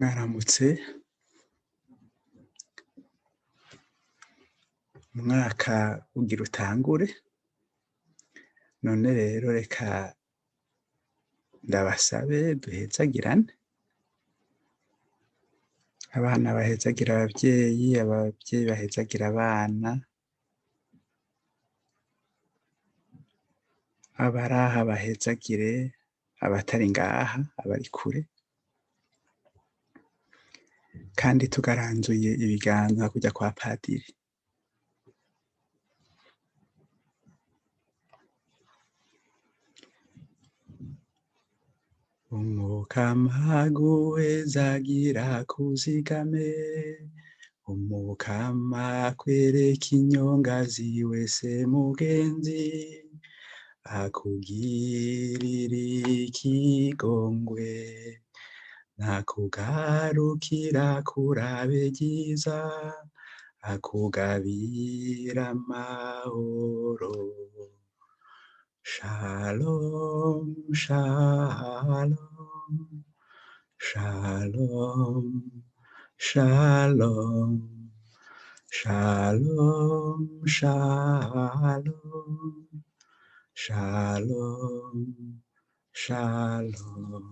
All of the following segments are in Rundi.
Mwaramutse, umwaka ugira utangure, none rero reka ndabasabe duhezagirane, abana bahezagira abavyeyi, abavyeyi bahezagira abana, abaraha bahezagire abatari ngaha, abari kure, kandi tugaranzuye ibiganza kurya kwa padiri. Umukama aguhezagira akuzigame, Umukama akwereke inyonga ziwe se mugenzi, akugirire ikigongwe, nakugarukira kurabe ryiza, akugabira amahoro. Shalom, shalom, shalom, shalom, shalom, shalom, shalom, shalom.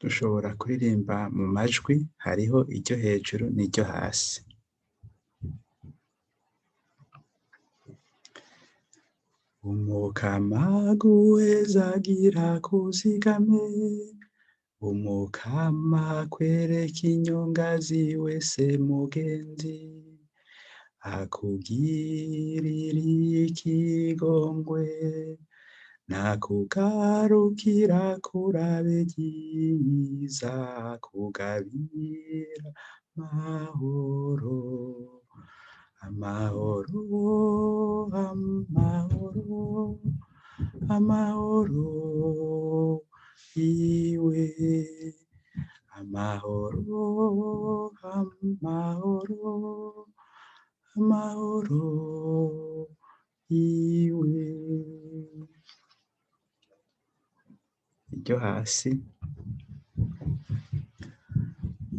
Dushobora kuririmba mu majwi, hariho iryo hejuru n'iryo hasi. Umukama aguhezagira akuzigame, Umukama akwereke inyonga ziwe se mugenzi, akugirire ikigongwe, nakugarukira kurabe ryiza, akugabira amahoro. Amahoro, amahoro, amahoro iwe, amahoro, amahoro, amahoro iwe. Iryo hasi.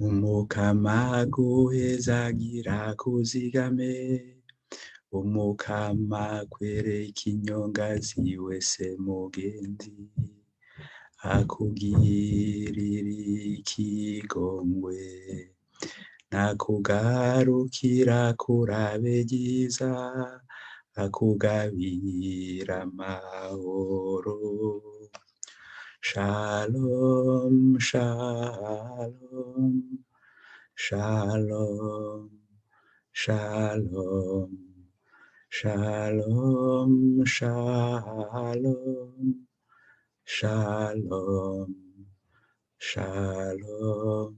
Umukama aguhezagira akuzigame, Umukama akwereke inyonga ziwe se mugenzi, akugirire ikigongwe, nakugarukira kurabe ryiza, akugabira amahoro. Shalom, shalom, shalom, shalom, shalom, shalom, shalom, shalom.